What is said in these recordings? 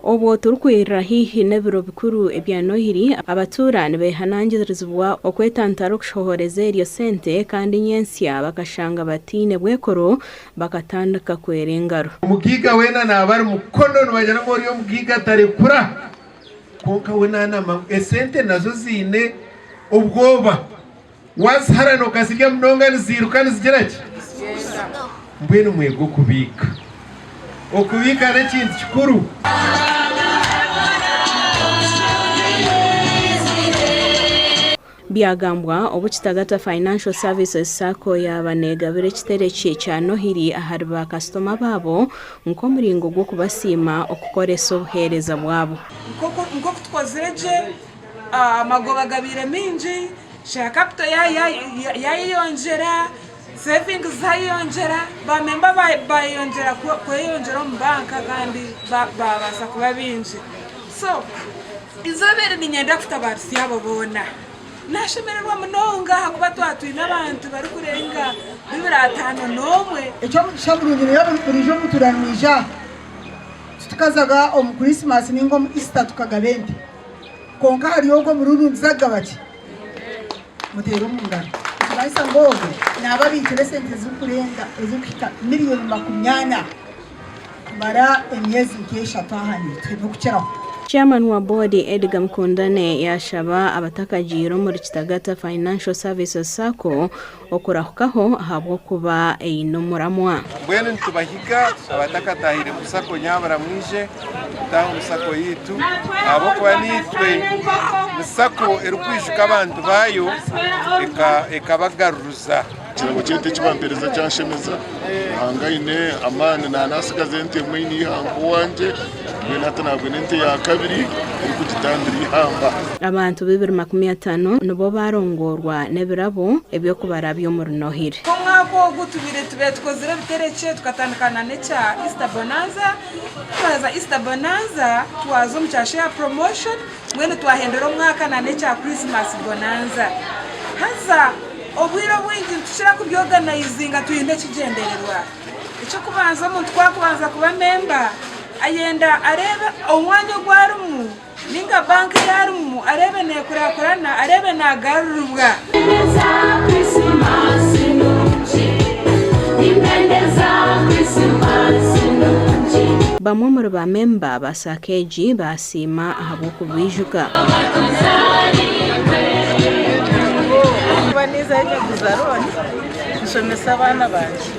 Obwo turikwirira haihi n'ebiro bikuru ebya Nohiri, abatuura nibehanangirizibwa okwetantara okushohoreza eryo sente kandi nyentsya bakashanga bataine bwekoro bakatandika kwera engaro. Omugaiga weena naaba ari mukono nibagira ngu ori omugaiga atarekura kwonka we naanama ngu esente nazo ziine obwoba waziharana okazirya munonga niziiruka nizigira ki? Mbwenu mwege okubiika. Okubiika n'ekintu kikuru. Byagambwa obu Kitagata Financial Services Sacco yaaba neegabira ekiterekye kya Nohiri ahari ba kasitoma baabo nk'omuringo gw'okubasiima okukoresa obuheereza bwabo. Nk'oku tukozire gye, amagoba gabaire maingi, share capital yayeyongyera, savings zayeyongyera, ba memba bayeyongyera kweyongyera omu banka kandi babaasa kuba baingi. So Eizooba eri niinyenda kutabaaritsya abo boona. Naashemererwa munonga ahakuba twaba twine abantu barikurenga bibiri ataano n'omwe. Eky'omugisha murungi nyowe buriijo omutuura niinyija aha titukazaga omu Christmas ninga omu Easter tukagaba ente kwonka ahari ogu omurundi nituza kugaba ki? Muteere omu ngaro. Nikimanyisa ngu ogwo naaba abiikire esente ezirikurenga ezirikuhika miriyoni makumyana. Kumara emyezi nk'eshatu aha naitwe n'okukiraho. Chairman wa boodi Edgar Mukundane yaashaba abatakagiire omuri Kitagata Financial Services Sacco okurahukaho ahabw'okuba eine omuramwa. Mbwenu nitubahiga abatakataahire mu sacco nyabura mwije mutaahe omu sacco yaitu ahabw'okuba naitwe ni sacco erikwijuka abantu baayo ekabagaruruza. Ekirabo ky'ente eki bampereza kyanshemeza. Ruhanga aine amaani naanasigaza ente emwe eine eihamba owangye, mbwenu hati naabona ente ya kabiri erikugitambira eihamba. Abantu bibiri 50 nibo baarongoorwa n'ebirabo eby'okubarabya omuri Nohiri. Omwaka ogu tubaire tubaire tukozire ebiterekye tukatandika na n'ekya Easter Bonanza, twaheza Easter Bonanza twaza omu kya Share Promotion mbwenu twahendera omwaka na n'ekya Christmas Bonanza. Haza Obwire obwingi nitukira kubyoganaizinga twine ekigyendererwa. Eky'okubanza omuntu ku arikubanza kuba memba, ayenda areebe omwanya ogu arimu ninga banka ei arimu areebe nekurakurana, areebe nagarurirwa. Bamwe omuri ba memba ba Sacco egi baasiima ahabw'okubaijuka. Kuba ninzayo nyaguza looni nshomese abaana bangye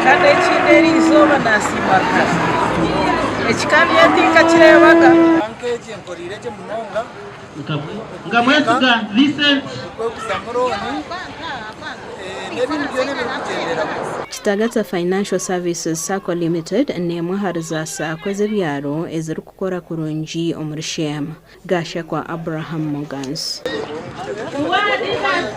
kandi ekindi eri izooba nasiima Ruhanga eki ka nyowe tinkakireebaga. Banka egi enkoreire gye munonga. Nkamwesiga Vincent. Ndikweguzamu looni n'ebindi byona ebirikugyenderaho. Kitagata Financial Services Sacco Limited n'emwe ahari za Sacco ez'ebyaro ezirikukora kurungi omuri Sheema. Gashakwa Abraham Muganzi.